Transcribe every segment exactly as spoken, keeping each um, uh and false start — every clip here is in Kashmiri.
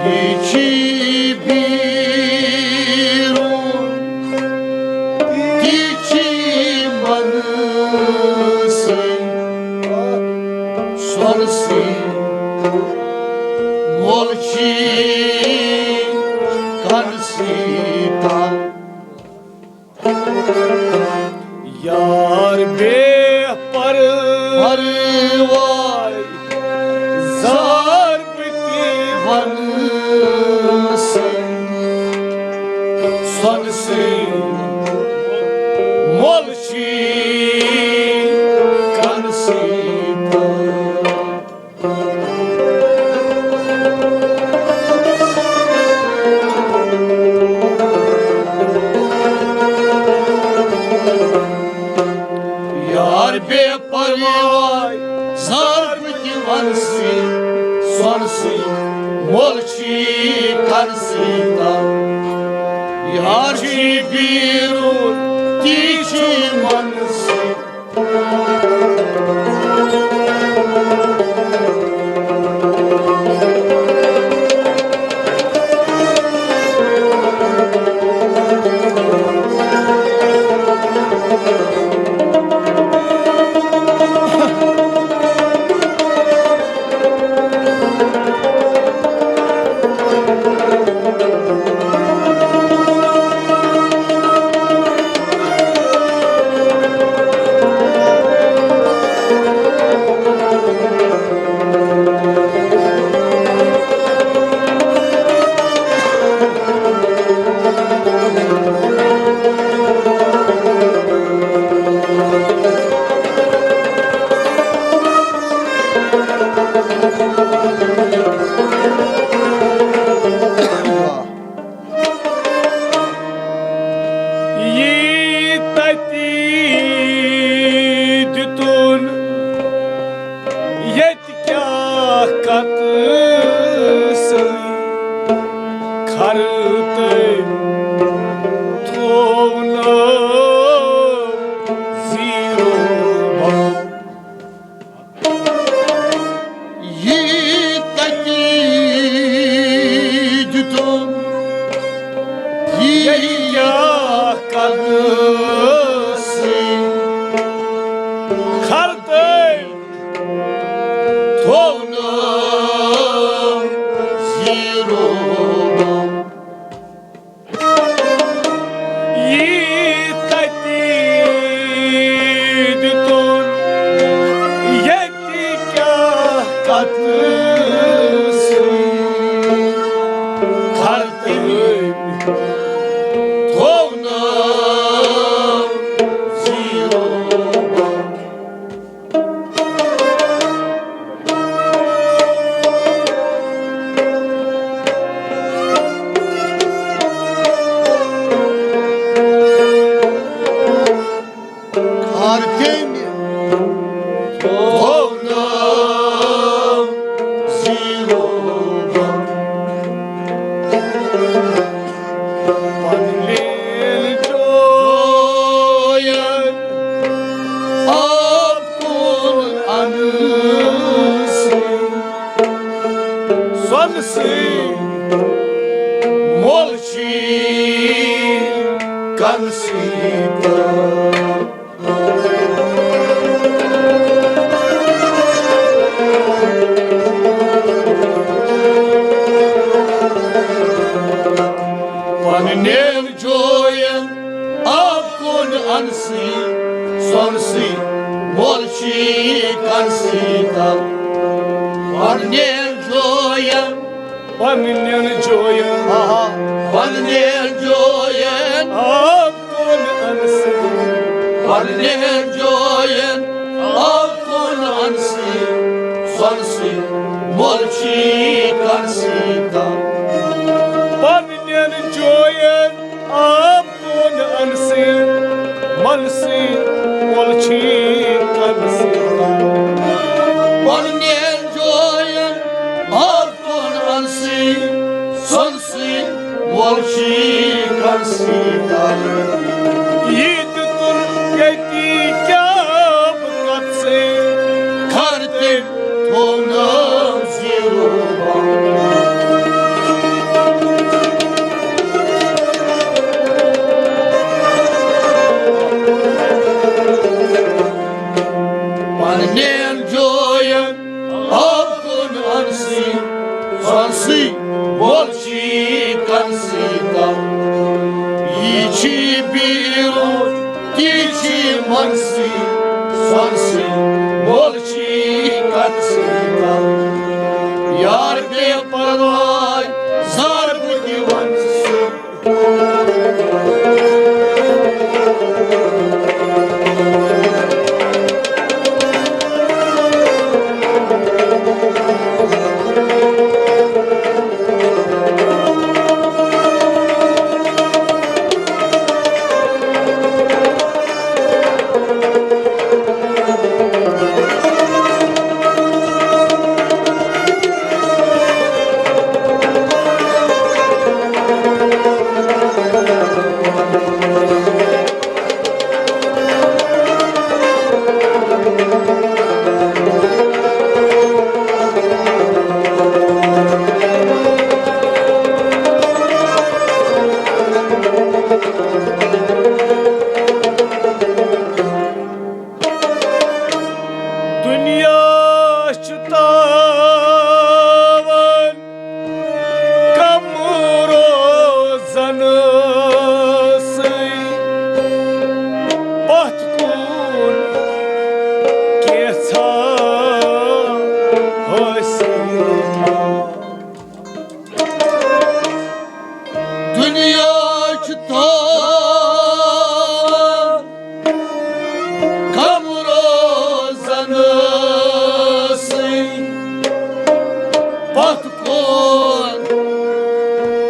یہِ چھی بیٖرُن، یہِ چھی منسٕے، سۄنسٕے، مۄل چھی کنسٕے تل۔ یار بے پرواے، زار بہٕ تہِ ونسٕے، سۄنسٕے، مۄل چھی کنسٕے تل۔ یار بے پرواے، زار بہٕ تہِ ونسٕے، سۄنسٕے، مۄل چھی کنسٕے تل۔ یار چھی بیٖرُن، تی چھی منسٕے۔ یی تتی دِتُن، ییٚتہِ کیٛاہ کتہٕ سۭتۍ کھرٕ تٔمۍ تھوونو زیٖرو بم۔ یی تتی دِتُن، یی کیٛاہ کتہٕ سۭتۍ کھرٕ تٔمۍ تھوونو زیٖرو بم۔ یی تتی دِتُن، ییٚتہِ کیٛاہ کتہٕ سۭتۍ کھرٕ تٔمۍ تھوونو زیٖرو بم۔ کھرٕ تٔمۍ تھوونو زیٖرو بم۔ پننٮ۪ن جوین آب کُن انسٕے، سۄنسٕے، مۄل چھی کنسٕے تل۔ پننٮ۪ن جوین آب کُن انسٕے، سۄنسٕے، مۄل چھی کنسٕے تل۔ پننٮ۪ن جوین، پننٮ۪ن جوین، آہا، پننٮ۪ن جوین آب کُن انسٕے، پننٮ۪ن جوین آب کُن انسٕے، سۄنسٕے، مۄل چھی کنسٕے تل۔ پننٮ۪ن جوین آب کُن انسٕے، منسٕے، مۄل چھی کنسٕے تل۔ پننٮ۪ن جوین آب کُن انسٕے، سۄنسٕے، مۄل چھی کنسٕے تل۔ یہِ دِتُن ییٚتی کیٛاہ بہٕ کتسٕے، کھرٕ تٔمۍ تھوونو زیٖرو یار بے پرواے، زار بہٕ دِوان سُہ۔ دُنیا چھُ تاوان، کم روزن سٕے پتھ کُن کینٛژھا حٲصِل۔ دُنیا چھُ تاوان، کم روزن سٕے پتھ کُن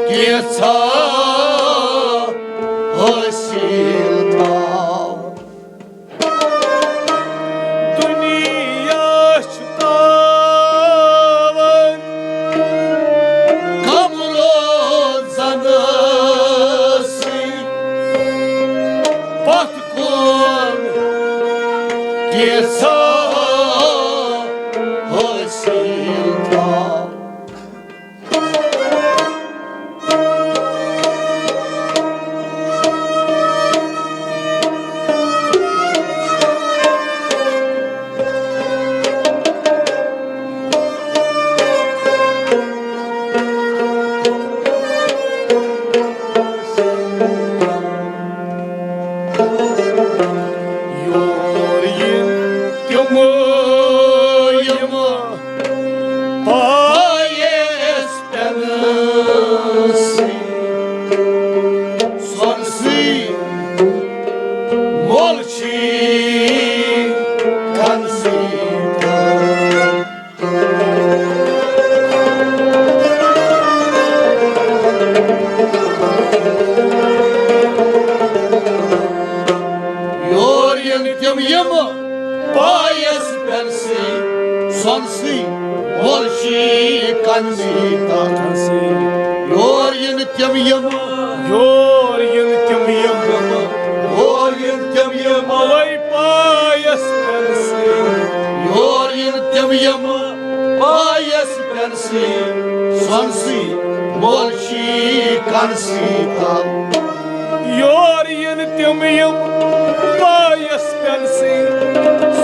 کینٛژھا حٲصِل تھاو۔ دُنیا چھُ تاوان، کم روزن سٕے پتھ کُن کینٛژھا حٲصِل تھاو۔ یور یِن تِم، یِم پایس پٮ۪نسٕے، سۄنسٕے مۄل چھی کنسٕے۔ یور یِن تِم یِم پایس پٮ۪نسٕے، سۄنسٕے مۄل چھی کنسٕے تتھ۔ یور یِن تِم یِم، یور یِن تِم یِم، یور یِن تِم یِم، وَے پایس پٮ۪نسٕے۔ یور یِن تِم یِم پایس پٮ۪نسٕے، سۄنسٕے مۄل چھی کنسٕے تل۔ یور یِن تِم یِم پایس پٮ۪نسٕے،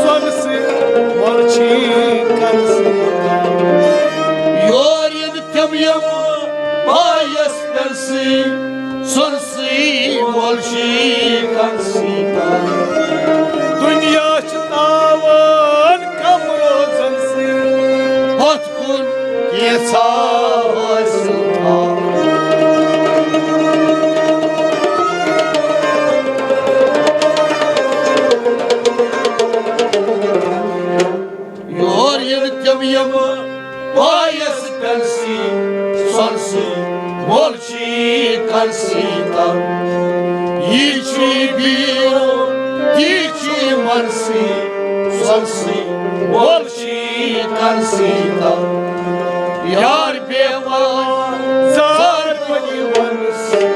سۄنسٕے مۄل چھی کنسٕے تل۔ یور یِن تِم یِم پایس پٮ۪نسٕے، سۄنسٕے مۄل چھی کنسٕے تل۔ دُنیا چھُ تاوان، کم روزن سٕے پتھ کُن کینٛژھا حٲصِل تھاو۔ یور یِن تِم یِم پایس پٮ۪نسٕے، سۄنسٕے مۄل چھی کنسٕے تل۔ یہِ چھی بیٖرو، تی چھی منسٕے، سۄنسٕے مۄل چھی کنسٕے تل۔ یار بے پرواے، زار بہٕ دِوان سٕے۔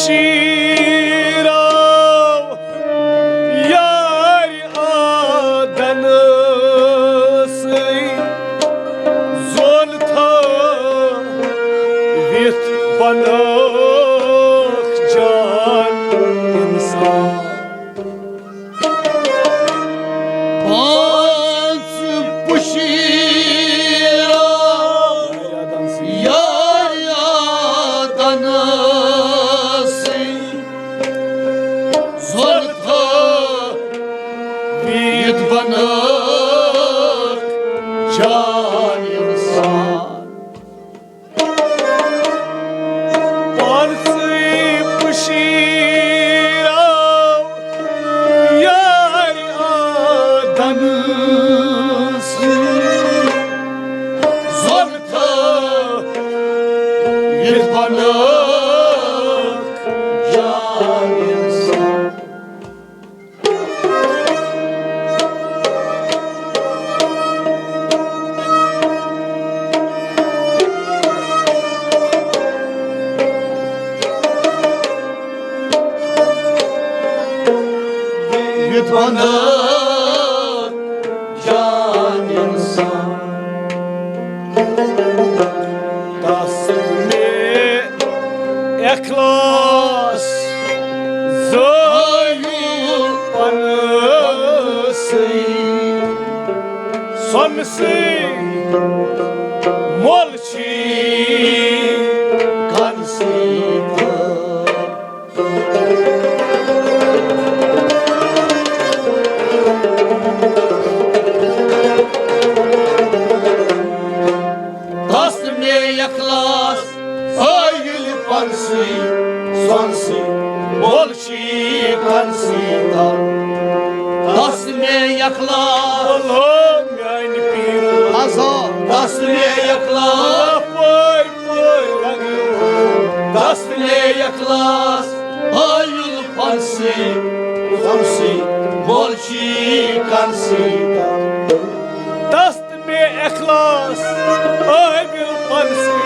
شیٖراو یارِ آدن سٕے، زون تھٲوِتھ بنٲوکھ جان اِنسان۔ پانٛژھ پُشیٖرا یارِ آدن سٕے، زون تھٲوِتھ بنٲوکھ جان اِنسان۔ پانسٕے پُشیٖراو یارِ آدن سٕے، زون تھٲوِتھ بنٲوکھ جان اِنسان۔ یُتھ بنٲوکھ جان اِنسان۔ تس مےٚ اخلاص زٲیِل پنسٕے، سۄنسٕے مۄل چھی کنسٕے تہٕ۔ تس مےٚ اخلاص ٲیِل پنسٕے، سۄنسٕے مۄل چھی کنسٕے تہٕ۔ تس مےٚ اخلاص، اللہ میانہِ پیٖر۔ عذاب۔ تس مےٚ اخلاص، پٲرۍ پٲرۍ لگیو۔ تس مےٚ اخلاص ٲیِل پنسٕے، سۄنسٕے مۄل چھی کنسٕے تہٕ۔ تس مےٚ اخلاص ٲیِل پنسٕے،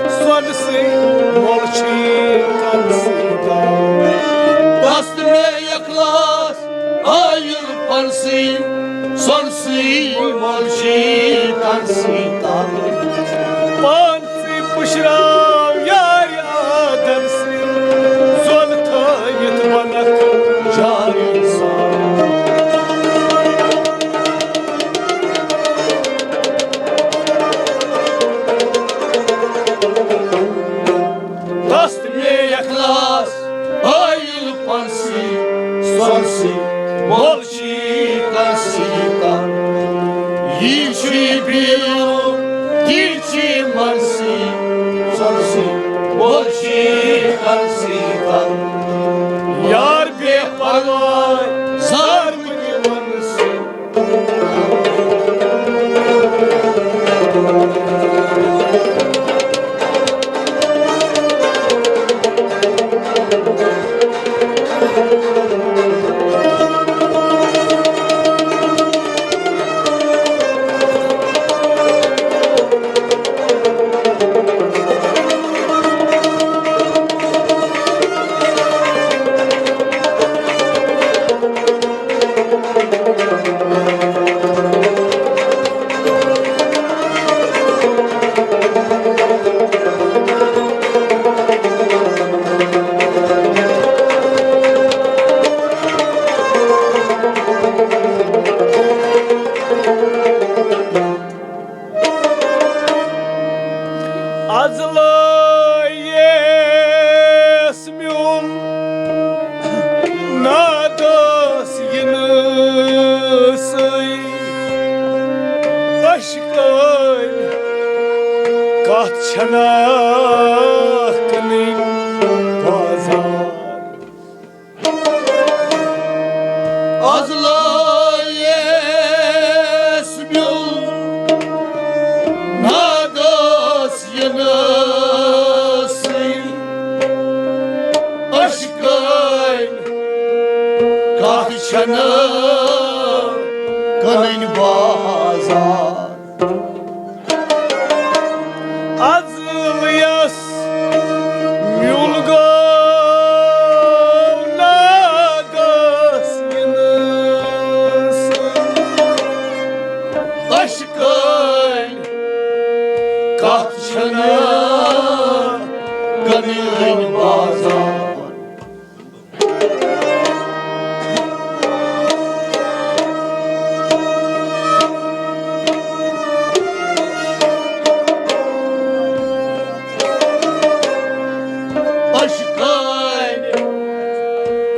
سۄنسٕے مۄل چھی کنسٕے تہٕ۔ تس مےٚ اخلاص ٲیِل پنسٕے، سۄنسٕے مۄل چھی کنسٕے تہٕ۔ پانسٕے پُشراو یارِ آدن سٕے، زون تھٲوِتھ بنکھ جان اِنسان۔ تس مےٚ اخلاص ٲیِل پنسٕے، سۄنسٕے مۄل چھی کنسٕے تہٕ۔ یی چھُے بیٖرو، تی چھی منسٕے، سۄنسٕے مۄل چھی کنسٕے تہٕ۔ یار بے پرواے، زار کُنہِ ونسٕے۔ از لٲیِس میون نادس یِنہٕ سٕے، اشکٲلۍ کتھ چھنہ کٕنٕنۍ بازار۔ از لٲیِس میون نادس یِنہٕ سٕے، اشکٲلۍ کتھ چھنہٕ کٕنٕنۍ بازار۔ از لٲیِس میون گوٚو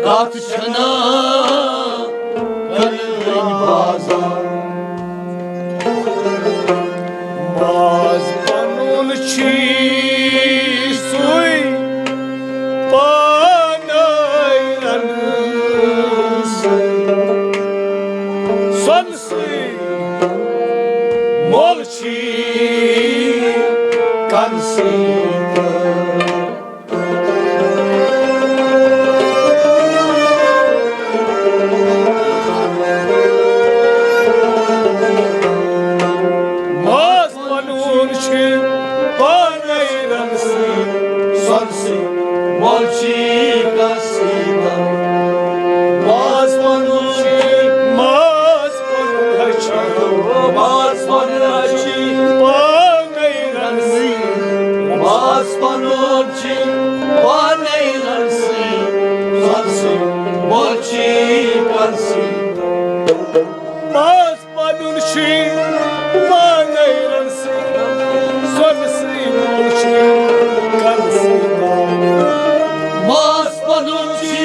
تتھ چھنا کٕنٕنۍ بازار۔ ماز پنُن چھی سُے پانے رنسٕے، سۄنہٕ سٕے مۄل چھی کنسٕے تہٕ۔ ماز پنُن چھی پانے رنسٕے، سۄنہٕ سٕے مۄل چھی کنسٕے تہٕ۔ ماز پنُن چھی، ماز پنُن چھی، ماز پنُن چھی پانے رنسٕے۔ ماز پنُن چھی پانے رنسٕے، سۄنہٕ سٕے مۄل چھی کنسٕے۔ ماز پنُن چھی پانے رنسٕے، سۄنہٕ سٕے مۄل چھی کنسٕے۔ ماز پنُن چھی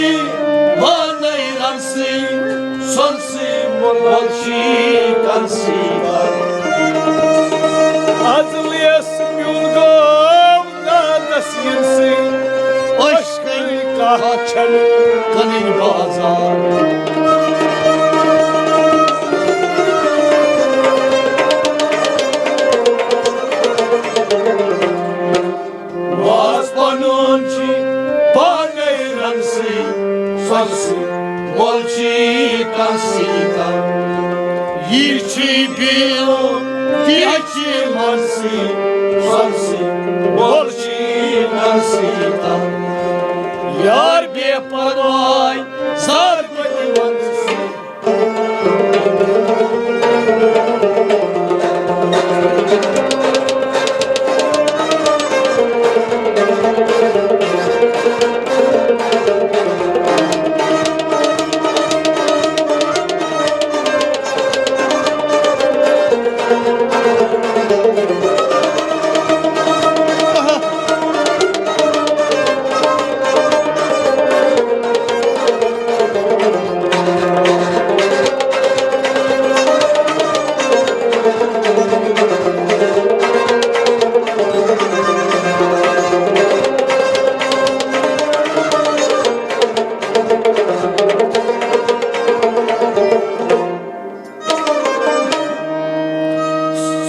پانے رنسٕے، سۄنہٕ سٕے مۄل چھی کنسٕے۔ از لیس میون گٲو دادس یِنسٕے، أچھ کٔرۍ کتھ چھنہٕ کٕنٕنۍ بازار۔ ماز پنُن چھی پانے رنسٕے، سۄنہٕ سٕے مۄل چھی کنسٕے تہٕ۔ یہِ چھی بیٖل، تہِ چھی منسٕے، سۄنہٕ سٕے مۄل چھی کنسٕے تہٕ۔ یار بے پرواے، زار بہٕ تہِ ونسٕے۔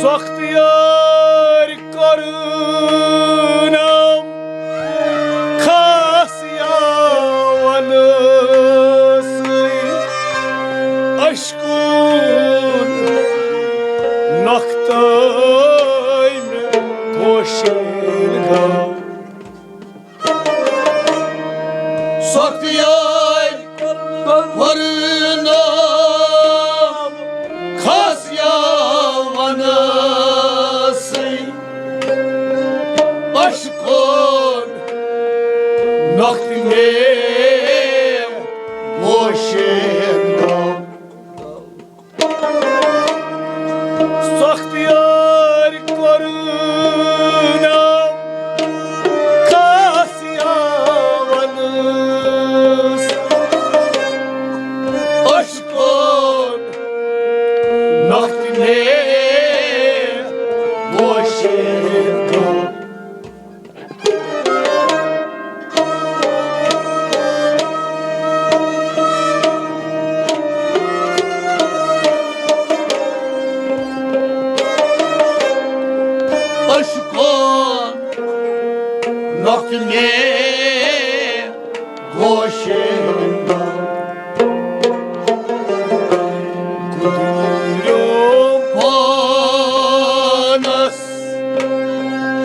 سخت یٲرۍ کوٚرنم خاص یاون سۭتۍ، اشکون نۄختٲے مےٚ پوشیٖن گام۔ سۄختیٲرۍ ورنہٕ خاص یا ونسٕے، اشکون نۄختہٕ مےٚ پوشیٖن گام۔ سخت یٲرۍ کوٚرنم خاص یاون سۭتۍ، اشکون نۄختہٕ مےٚ پوشیٖن گام۔ اشکون نۄختہٕ مےٚ پوشیٖن گام۔ گُزریو پانس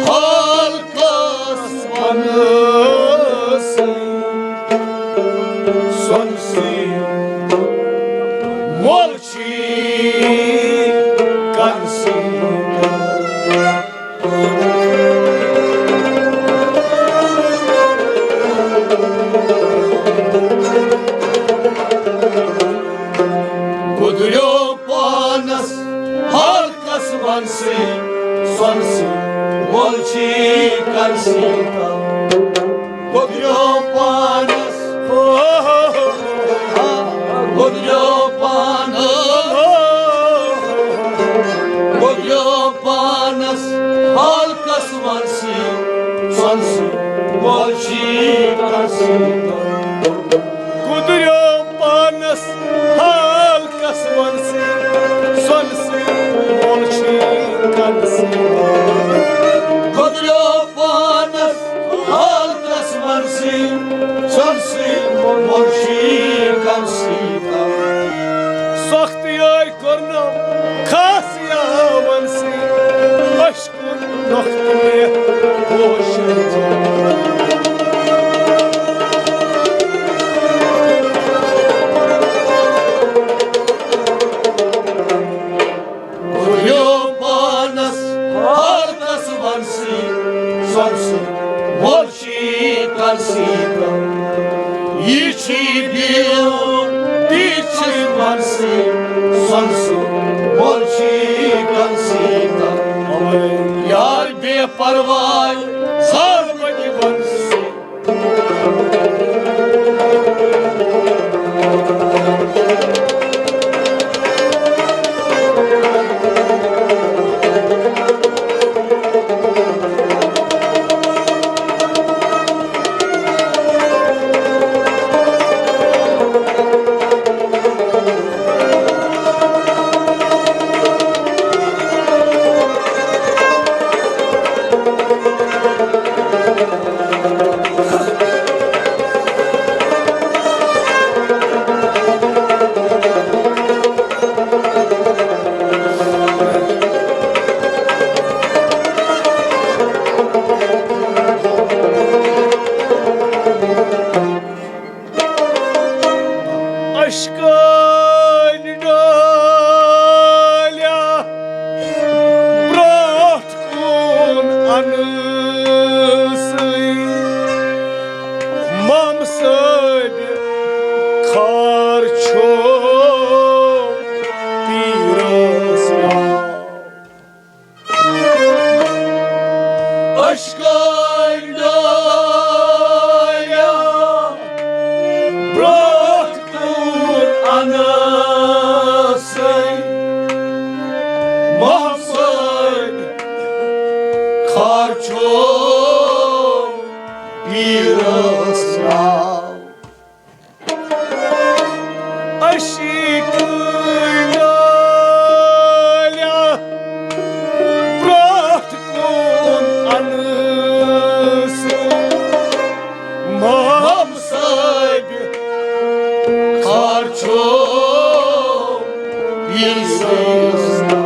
حلقس منٛز سۄنسٕے مۄل چھی کنسٕے۔ گُزریو پانس حلقس منٛزٕے سۄنسٕے مۄل چھی کنسٕے تہٕ۔ گُزریو پانس کنسی، مرشی کنسی تم۔ سختی آئی کرنم خاص یاون سی، اشکن نخت میں ہوش۔ گُریو پانس حالتس ونسی، سۄنسہٕ مۄل چھی کنسی تہٕ۔ یہِ چھی بیٖرو تہِ چھُس ونسی، سۄنسہٕ مۄل چھی کنسی تہٕ۔ یار بے پرواے سر بہٕ تہِ ونسی۔ اشکن ڈالیا برٛونٛٹھ کُن انسٕے، مام صٲبہِ خار چھو پیٖرس ناو۔ اشکن ڈالیا برٛونٛٹھ کُن انسٕے، محمد خار چھو پیٖرس ناو۔ عشیٖق ڈالیا برٛونٛٹھ کُن انسٕے، محمد صٲبہِ خار چھو پیٖرس ناو۔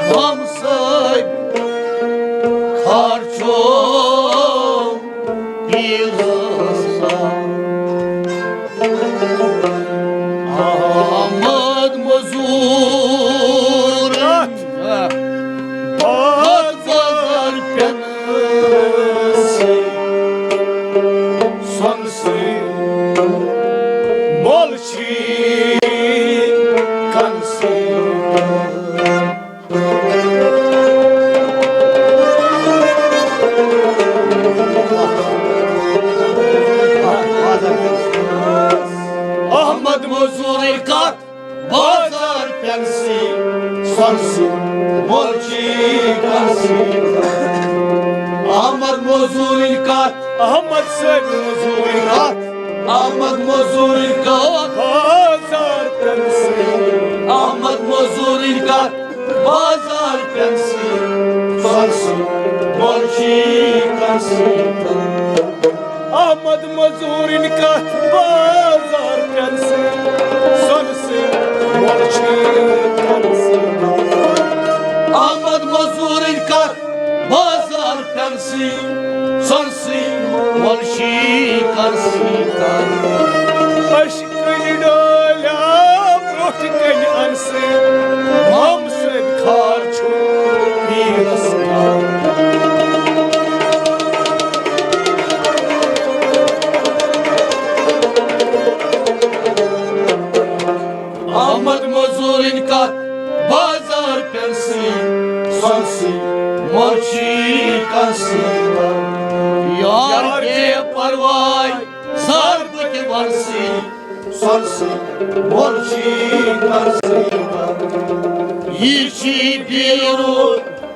ہمساے خرچو پیٖرس ناو۔ احمد مزور بازار پٮ۪ن سۄنسٕے مۄل چھی کنسٕے۔ احمد مزورٕے کتھ بازار پٮ۪نسٕے، سۄنسٕے مۄل چھی کنسٕے۔ احمد مزورٕنۍ کتھ، احمد صٲبۍ مزورٕنۍ کتھ، احمد مزورٕنۍ کتھ بازار پٮ۪نسٕے۔ احمد مزورٕنۍ کتھ بازار پٮ۪نسٕے، سۄنسٕے مۄل چھی کنسٕے۔ احمد مزورٕنۍ کتھ بازار پٮ۪نسٕے، سۄنسٕے مۄل چھی کنسٕے۔ احمد مزورٕنۍ کتھ بازار پٮ۪نسٕے، سۄنسٕے مۄل چھی کنسٕے۔ أسۍ کٕنۍ ڈٲلۍ آب برٛونٛٹھ کنہِ انسٕے، مام سۭتۍ خار چھُ پیٖرس ناو۔ احمد مزورٕنۍ کتھ بازار پٮ۪نسٕے، سۄنسٕے مۄل چھی کنسٕے۔ یار بے پرواے سر بہٕ تہِ ونسٕے، سۄنسٕے مۄل چھی کنسٕے۔ یہِ چھی بیٖرو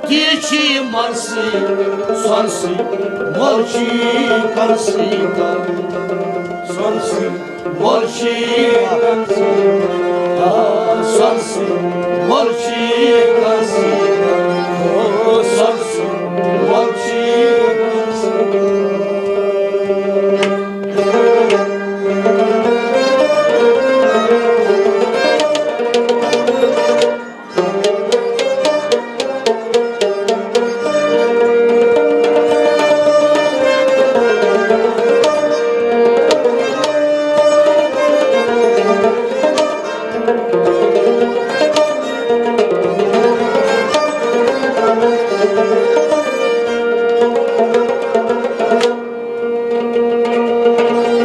تہِ چھِ مرثی، سۄنسٕے، مۄل چھِ کرثی کران۔ سۄنسٕے، مۄل چھِ کرثی کران۔ آ، سۄنسٕے، مۄل چھِ کرثی کران۔ او، سۄنسٕے، مۄل چھِ کرثی کران۔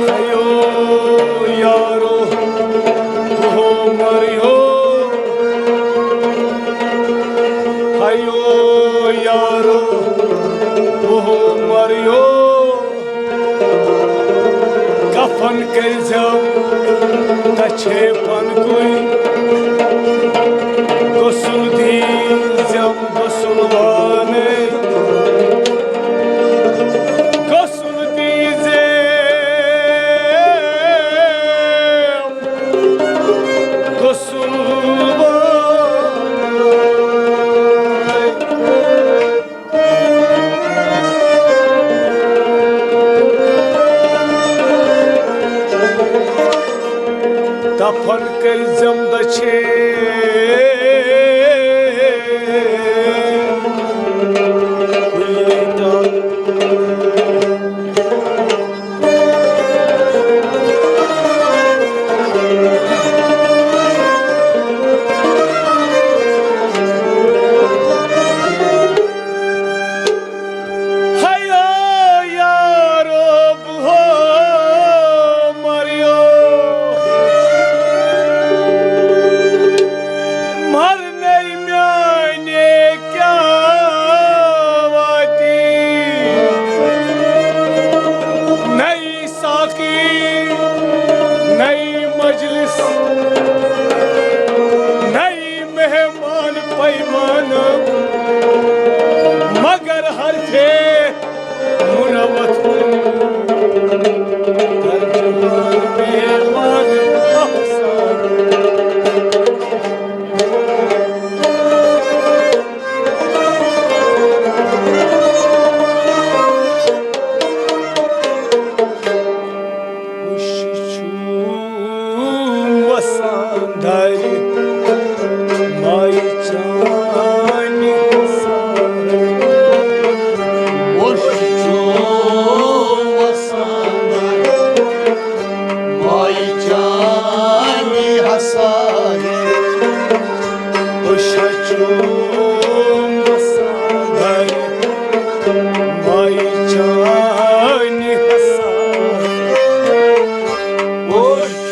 ہیو یارو، ہو مریو۔ ہیو یارو، ہو مریو۔ کفن کٔرۍزیو تَچھے پنکُے۔ غسل دیٖزٮ۪م غسل وانَے۔ غسل دیٖزٮ۪م غسل وانَے۔ کفن کٔرۍزٮ۪م دٔچھے۔ ہیو یارو، بہو مریو۔ مرنے میانے کیا واتی۔ نئی ساقی، نئی مجلس، نئی مہمان پیمانہ، مگر ہر تھے مروت کن، در جہان مہمان افسانہ۔ وُچھ چھُم وسان دَرِ مایہِ چانہِ حسابہٕ۔ وُچھ چھُم وسان دَرِ مایہِ چانہِ حسابہٕ۔ أچھ چھُم وسان دَرِ مایہِ چانہِ حسابہٕ۔ أچھ چھُم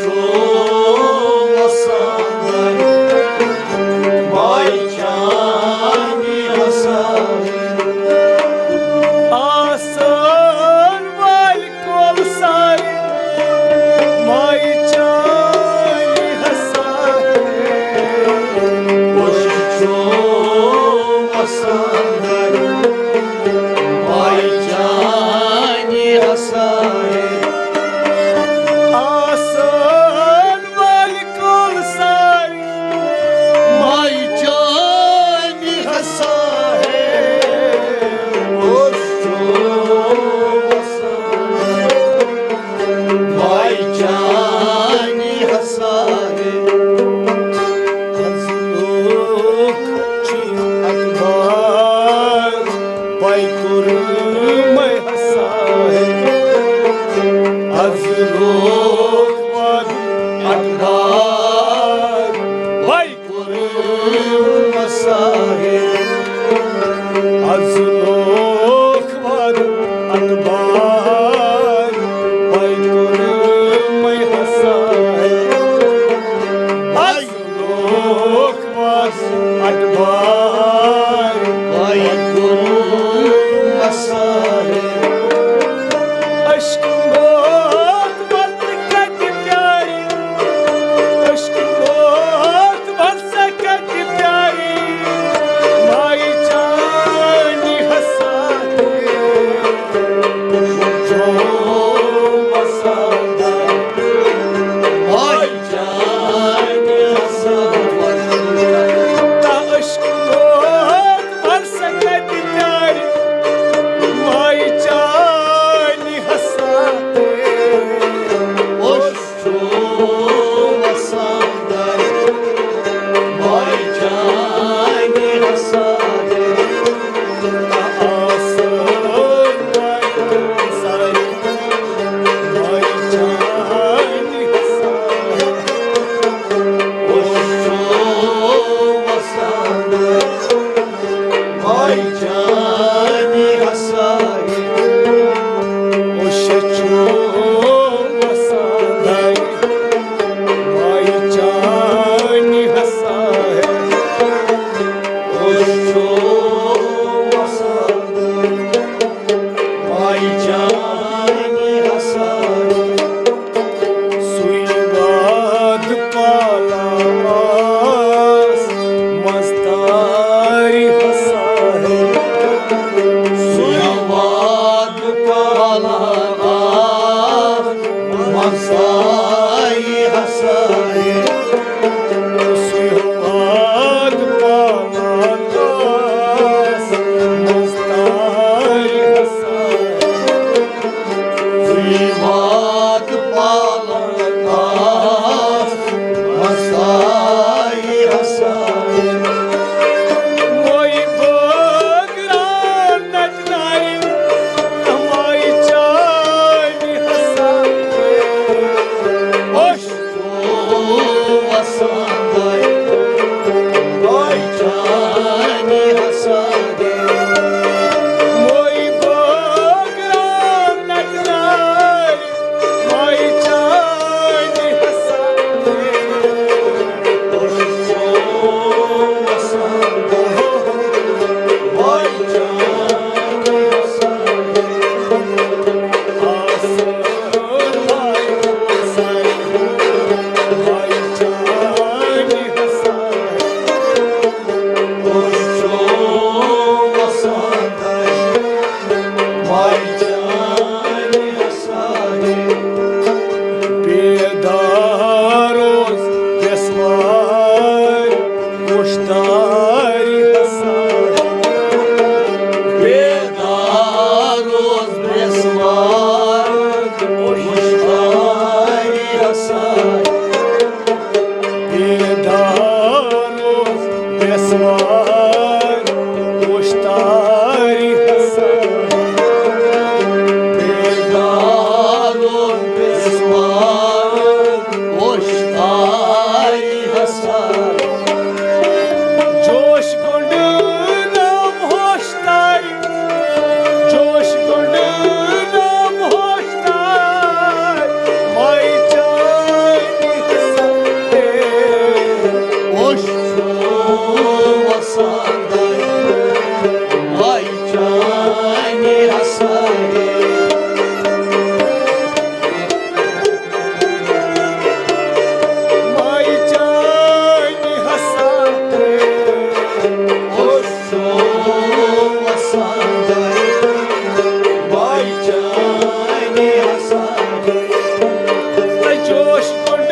وسان دَرِ مایہِ چانہِ حسابہٕ۔ آسان والہِ کۄل سارِ مایہِ چانہِ حسابہٕ۔ أچھ چھُم وسان دَرِ مایہِ چانہِ حسابہٕ۔ آسان والہِ کۄل سارِ مایہِ چانہِ حسابہٕ۔ أچھ چھُم وسان مایہِ چانہِ حسابہٕ۔ از لوگ چھُ اخبار پاے کوٚرمَے حسابہٕ۔ از لوگ واد اخبار پاے کوٚرمَے حسابہٕ۔ از لوگ واد اخبار پاے کوٚرمَے حسابہٕ۔ از لوگ واد اخبار پاے کوٚرمَے حسابہٕ۔ عشق موت وت کتہِ پیارِ، وسان دای، وای چانی حسادے۔ موی بٲگرام نٹنای، وای چانی حسادے۔ وسان دای، وای چانی حسادے۔ بیدار اوس بٮ۪سوار، وُشتارِ حسن۔ بیدار اوس بٮ۪سوار، وُشتارِ حسن۔ بیدار اوس بٮ۪سوار، وُشتارِ حسن۔ بیدار اوس بٮ۪سوار، وُشتارِ حسن۔ جوش گۄڈٕ نام ہوشتارِ، جوش گۄڈٕ نام ہوشتارِ، مائی چانہِ حسن۔ اوش چھُ وسان دَے، مائی چانہِ حسن۔ مائی چانہِ حسن۔ اوش چھُ وسان دَے، مائی چانہِ حسن۔ جوش گۄڈٕ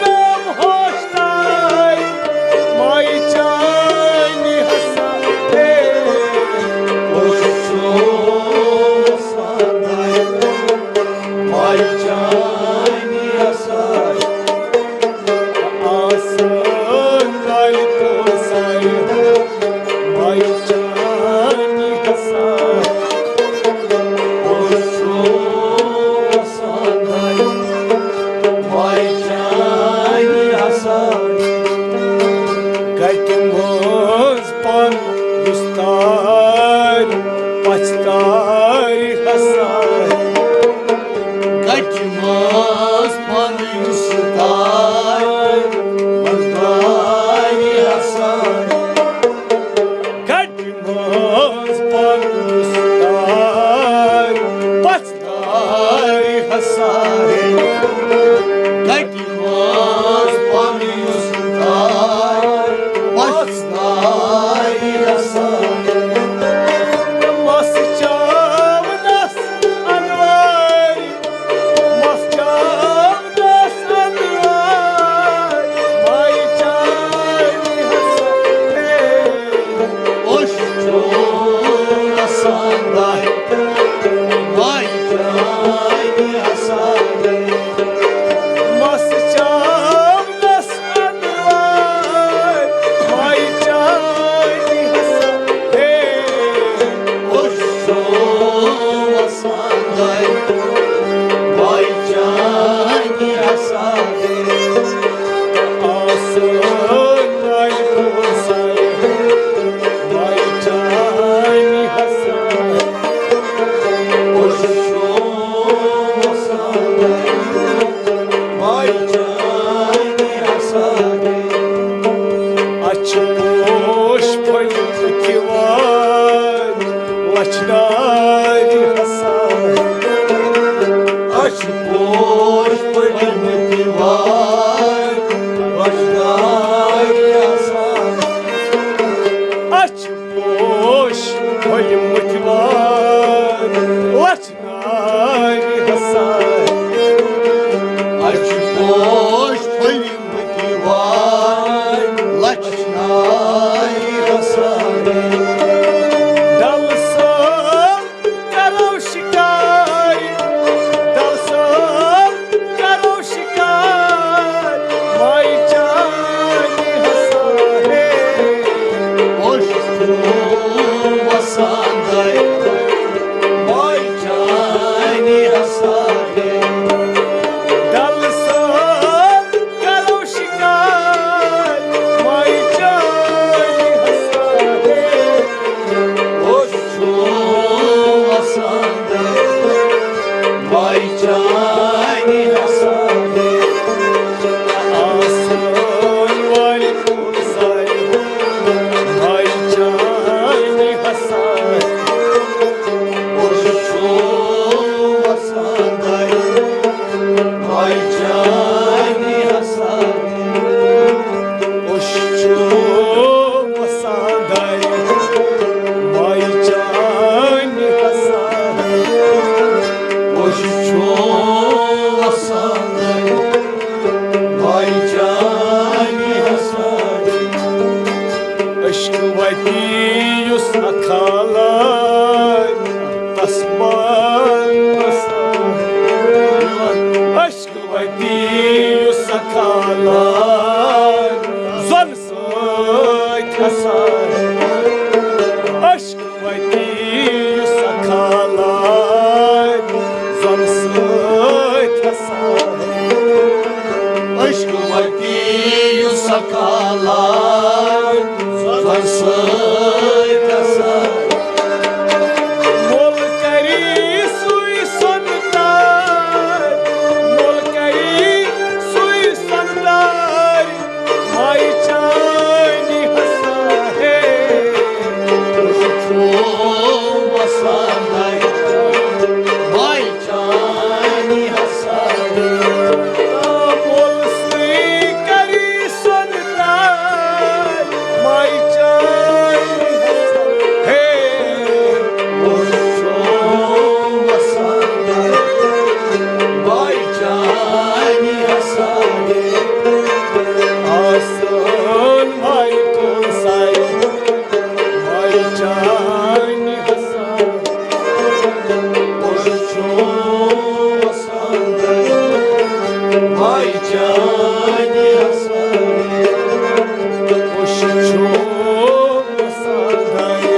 نام ہوشتارِ، مائی چانہِ حسن۔ اوش چھُ وسان دَے، مائی چانہِ حسن۔ آسان لالہِ پوسایہِ، مائی چانہِ حسن۔ اوش چھُ وسان دَے، مائی چانہِ حسن۔ گَٹہِ منٛز پَن یُس تارِ، پَژھِ تارِ حسن۔ گَٹہِ منٛز پَن یُس تارِ، پَژھِ تارِ حسن۔ گَٹہِ منٛز پَن یُس تارِ، پَژھِ تارِ حسن۔ گَٹہِ منٛز پَن یُس تارِ، پَژھِ تارِ حسن۔ مَس چاونَس اَنوارِ، مَس چاونَس اَنوارِ، مائی چانہِ حسن۔ اوش چھُ وسان دَے، مائی چانہِ حسن۔ مَس چاونَس اَنوارِ، مائی چانہِ حسن۔ اوش چھُ وسان دَے، مائی چانہِ حسن۔ آسان لالہِ پوسایہِ، مائی چانہِ حسن۔ اوش چھُ وسان دَے، مائی چانہِ حسن۔ اَتھ چھِ پوش پھٔلۍ تہِ وارِ، لَچھِ نارِ حسن۔ اَتھ چھِ پوش پھٔلۍ تہِ وارِ، لَچھِ نارِ حسن۔ اَتھ چھِ پوش پھٔلۍ تہِ وارِ، لَچھِ نارِ حسن۔ اَتھ چھِ پوش پھٔلۍمٕتۍ وارِ، لَچھِ نارِ حسن۔ ڈَلہٕ صٲب کَرو شِکارِ، ڈَلہٕ صٲب کَرو شِکارِ، مائی چانہِ حسن۔ اوش چھُ وَسان دَے، زۄن سۭتۍ ہسا عشق وتی یُس سکھالار، زۄن سۭتۍ ہسا عشق وتی یُس سکھالار، زۄن سۭتۍ ہسا مول کری سُے سۄنہٕ دار، مول کری سُے سۄنہٕ دار، ماے چانہِ ہسا ہے، وُچھو وسان داے، ماے چانہِ ہسا ہے۔ مول سُے کری سۄنہٕ دار، ماے چانہِ ہسا ہے، وُچھو وسان داے، ماے چانہِ ہسا ہے۔ آسان ماے کُن سایہِ، ماے چانہِ ہسا۔ وُچھو وسان داے، ماے چانہِ ہسا۔ وُچھو وسان داے،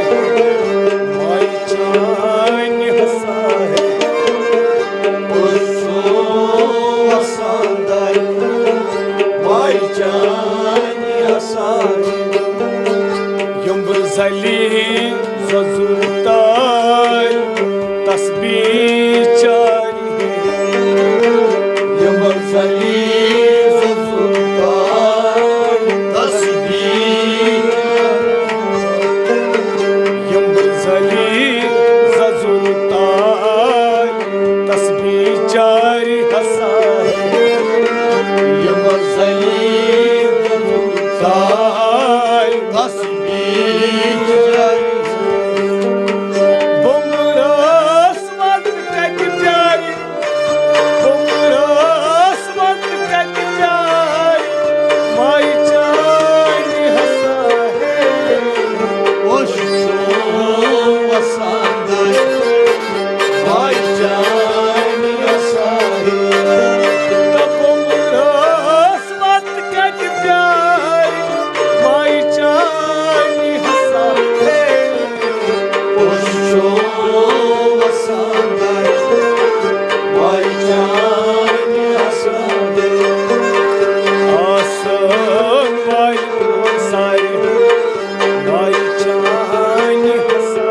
ماے چانہِ ہسا۔ وُچھو وسان داے، ماے چانہِ ہسا۔ یمبر زلی ززو تار تسبیح چاری ہے۔ یمبر زلی ززو تار تسبیح، یمبر زلی ززو تار تسبیح چاری ہسا۔ یمبر زلی ززو تار تسبیح چاری۔ بُمرس وقت کتہِ پیارِ، بُمرس وقت کتہِ پیارِ، ماے چانہِ ہسا ہے۔ وُچھو وسان داے، ماے چانہِ ہسا ہے۔ تہٕ بُمرس وقت کتہِ پیارِ، ماے چانہِ ہسا ہے۔ وُچھو وسان داے، ماے چانہِ ہسا۔ آسان والہِ سارِ، ماے چانہِ ہسا۔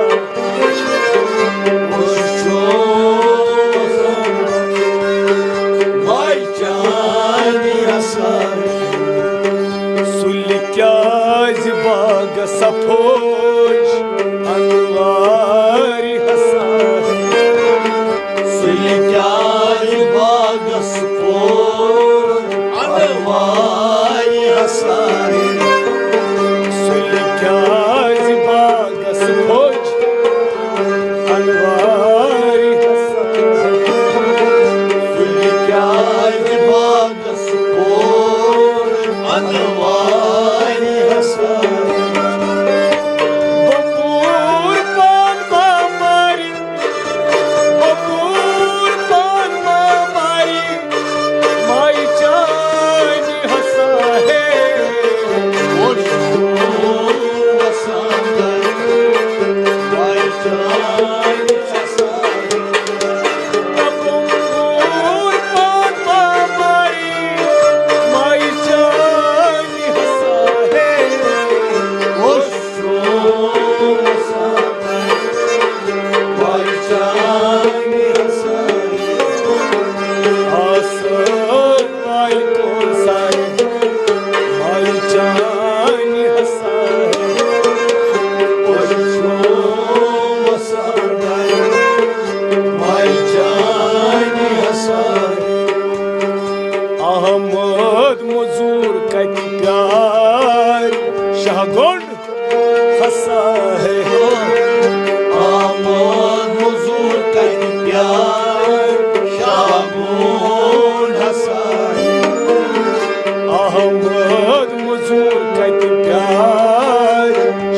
وُچھو وسان داے، ماے چانہِ ہسا۔ سُلہِ کیازِ باغس سفوج انوارِ ہسا۔ سُلہِ کیازِ باغس سفوج انوارِ ہسا۔ سُلہِ کیازِ باغس سفوج انوارِ ہسا۔ سُلہِ کیازِ باغس سفوج انوارِ ہسا۔ بپور پان ما مارِ، بپور پان ما مارِ، ماے چانہِ ہسا ہے۔ وُچھو وسان داے، ماے چانہِ ہسا۔ بپور پان ما مارِ، ماے چانہِ ہسا ہے۔ وُچھو وسان داے، ماے چانہِ ہسا۔ آسان ماے کُن سایہِ، ماے چانہِ ہسا۔ وُچھو وسان داے، ماے چانہِ ہسا۔ احمد مزور کتہِ پیارِ شاہ گنڈ ہسا ہے۔ احمد مزور کتہِ پیارِ شاہ گنڈ ہسا ہے۔ احمد مزور کتہِ پیارِ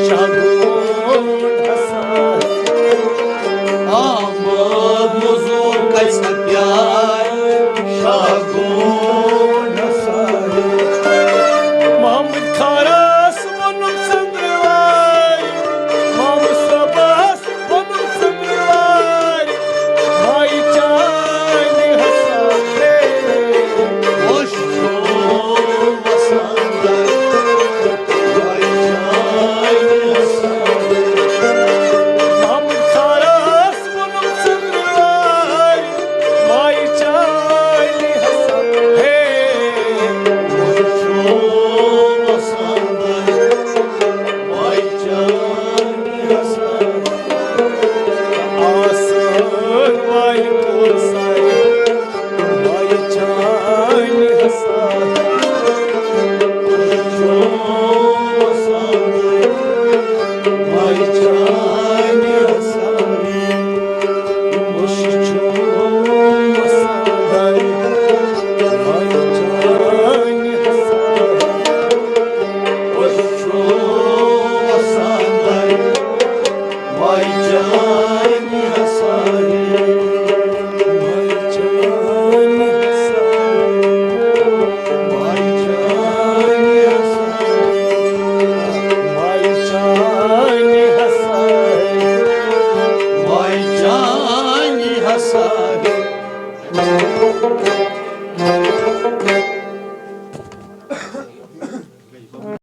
شاہ گنڈ ہسا ہے۔ احمد مزور کتہِ پیارِ شاہ گنڈ ہسا ہے۔ ساحل۔